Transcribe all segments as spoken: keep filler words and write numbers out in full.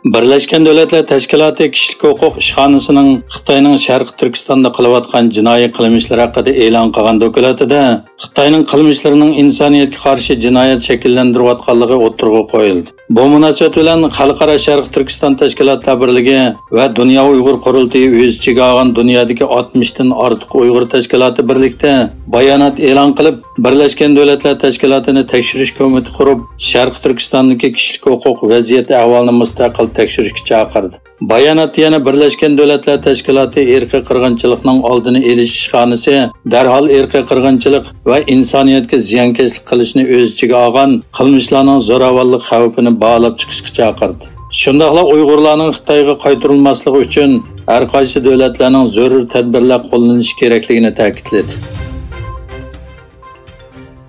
بىرلەشكەن دۆلەتلەر تەشكىلاتى كىشىلىك ھوقۇق ئىشخانىسىنىڭ خىتاينىڭ شەرقىي تۈركىستاندا قىلىۋاتقان جىنايى قىلمىشلىرى ھەققىدە ئېلان قىلغان دوكلاتىدا، خىتاينىڭ قىلمىشلىرىنىڭ ئىنسانىيەتكە قارشى جىنايەت شەكىللەندۈرۈۋاتقانلىقى ئوتتۇرىغا قويۇلدى. بۇ مۇناسىۋەت بىلەن خەلقئارا شەرقىي تۈركىستان تەشكىلاتلار بىرلىكى ۋە دۇنيا ئۇيغۇر قۇرۇلتىيى ئۆز ئىچىگە ئالغان دۇنيادىكى ئاتمىشتىن ئارتۇق ئۇيغۇر تەشكىلاتى بىرلىكتە بايانات ئېلان قىلىپ، بىرلەشكەن دۆلەتلەر تەشكىلاتىنى تەكشۈرۈش كومىتېتى قۇرۇپ، شەرقىي تۈركىستاندىكى كىشىلىك ھوقۇق ۋەزىيەت ئەھۋالىنى مۇستەقىل تەكشۈرۈشكە چاقىردى. باياناتتا يەنە بىرلەشكەن دۆلەتلەر تەشكىلاتى ئىرقىي قىرغىنچىلىقنىڭ ئالدىنى ئېلىش ئىشخانىسى دەرھال ئىرقىي قىرغىنچىلىق ۋە ئىنسانىيەتكە زىيانكەشلىك قىلىشنى ئۆز ئىچىگە ئالغان قىلمىشلارنىڭ زوراۋانلىق خەۋپىنى باھالاپ چىقىشقا چاقىردى. شۇنداقلا ئۇيغۇرلارنىڭ خىتايغا قايتۇرۇلماسلىقى ئۈچۈن ھەر قايسى دۆلەتلەرنىڭ زۆرۈر تەدبىرلەر قوللىنىشى كېرەكلىكىنى تەكىتلىدى.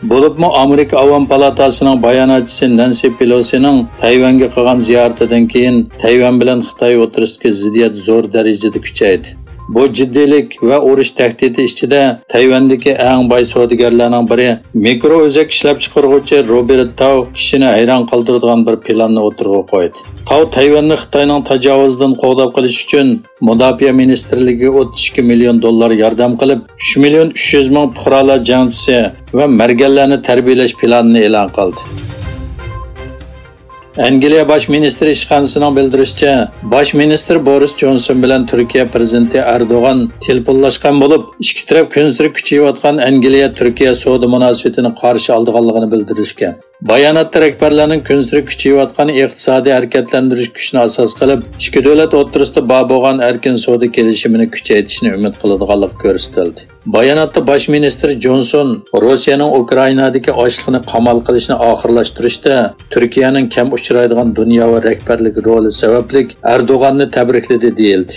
بولۇپمۇ ئامېرىكا ئاۋام پالاتاسىنىڭ باياناتچىسى نەنسى پېلوسىنىڭ تەيۋەنگە قىلغان زىيارىتىدىن كېيىن تەيۋەن بىلەن خىتاي ئوتتۇرىسىدىكى زىددىيەت زور دەرىجىدە كۈچەيدى. بۇ جىددىيلىك ۋە ئۇرۇش تەھدىتى ئىچىدە تەيۋەندىكى ئەڭ باي سودىگەرلەرنىڭ بىرى، مىكرو ئۆزەك ئىشلەپچىقارغۇچى روبېرت تاۋ كىشىنى ھەيران قالدۇرىدىغان بىر پىلاننى ئوتتۇرىغا قويدى. تاۋ تەيۋەننى خىتاينىڭ تاجاۋۇزىدىن قوغداپ قېلىش ئۈچۈن مۇداپىئە مىنىستىرلىكىگە ئوتتۇز ئىككى مىليون دوللار ياردەم قىلىپ، ئۈچ مىليون ئۈچ يۈز مىڭ پۇقرالار جەڭچىسى ۋە مەرگەنلەرنى تەربىيەلەش پىلانىنى ئېلان قىلدى. ئەنگلىيە باش مىنىستىرى ئىشخانىسىنىڭ بىلدۈرۈشىچە، باش مىنىستىر بورىس جونسون بىلەن تۈركىيە پىرېزىدېنتى ئەردوغان تېلېفونلاشقان بولۇپ، ئىككى تەرەپ كۈنسېرى كۈچىيىۋاتقان ئەنگلىيە-تۈركىيە سودا مۇناسىۋىتىنى قارشى ئالىدىغانلىقىنى بىلدۈرۈشكەن. باياناتتا رەھبەرلەرنىڭ كۈنسېرى كۈچىيىۋاتقان ئىقتىسادىي ھەرىكەتلەندۈرۈش كۈچىنى ئاساس قىلىپ، ئىككى دۆلەت ئوتتۇرىسىدا بار بولغان ئەركىن سودا كېلىشىمىنى كۈچەيتىشنى ئۈمىد قىلىدىغانلىقى كۆرسىتىلدى. باياناتتا باش مىنىستىر جونسون روسىيەنىڭ ئۇكرائىنادىكى ئاچلىقنى قامال قىلىشنى ئاخىرلاشتۇرۇشتا تۈركىيەنىڭ كەم ئۇچرايدىغان دۇنياۋى رەھبەرلىك رولى سەۋەبلىك ئەردوغاننى تەبرىكلىدى، دېيىلدى.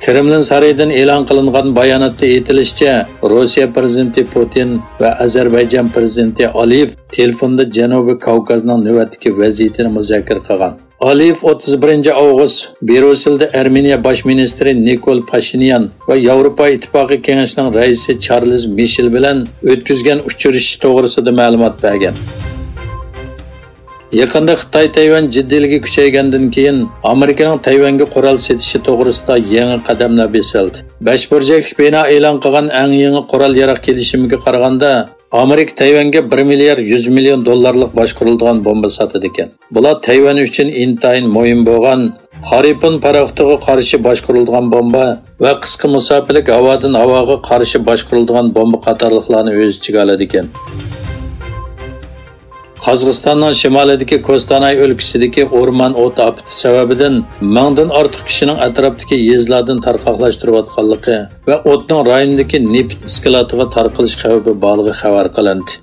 كرېملىن سارىيىدىن ئېلان قىلىنغان باياناتتا ئېيتىلىشىچە، روسىيە پىرېزىدېنتى پۇتىن ۋە ئەزەربەيجان پىرېزىدېنتى ئالىيېف تېلېفوندا جەنۇبىي كاۋكازنىڭ نۆۋەتتىكى ۋەزىيىتىنى مۇزاكىرە قىلغان. ئالىيېف ئوتتۇز بىرىنچى ئاۋغۇست بريۇسسېلدا ئەرمېنىيە باش مىنىستىرى نىكول پاشىنيان ۋە ياۋروپا ئىتتىپاقى كېڭىشىنىڭ رەئىسى چارلىز مىشېل بىلەن ئۆتكۈزگەن ئۇچرىشىشى توغرىسىدا مەلۇمات بەرگەن. يېقىندا خىتاي تەيۋەن جىددىيلىكى كۈچەيگەندىن كېيىن، ئامېرىكىنىڭ تەيۋەنگە قورال سېتىشى توغرىسىدا يېڭى قەدەملەر بېسىلدى. بەش بۇرجەكلىك بىنا ئېلان قىلغان ئەڭ يېڭى قورال-ياراغ كېلىشىمىگە قارىغاندا، ئامېرىكا تەيۋەنگە بىر مىليارد يۈز مىليون دوللارلىق باشقۇرۇلىدىغان بومبا ساتىدىكەن. بۇلار تەيۋەن ئۈچۈن ئىنتايىن مۇھىم بولغان خارىپون پاراخوتىغا قارشى باشقۇرۇلىدىغان بومبا ۋە قىسقا مۇساپىلىك ھاۋادىن ھاۋاغا قارشى باشقۇرۇلىدىغان بومبا قاتارلىقلارنى ئۆز ئىچىگە ئالىدىكەن. قازاقىستاننىڭ شىمالىدىكى كوستاناي ئۆلكىسىدىكى ئورمان ئوت ئاپىتى سەۋەبىدىن مىڭدىن ئارتۇق كىشىنىڭ ئەتراپتىكى يېزىلاردىن تارقاقلاشتۇرۇۋاتقانلىقى ۋە ئوتنىڭ رايوندىكى نېفىت ئىسكىلاتىغا تارقىلىش خەۋپى بارلىقى خەۋەر قىلىندى.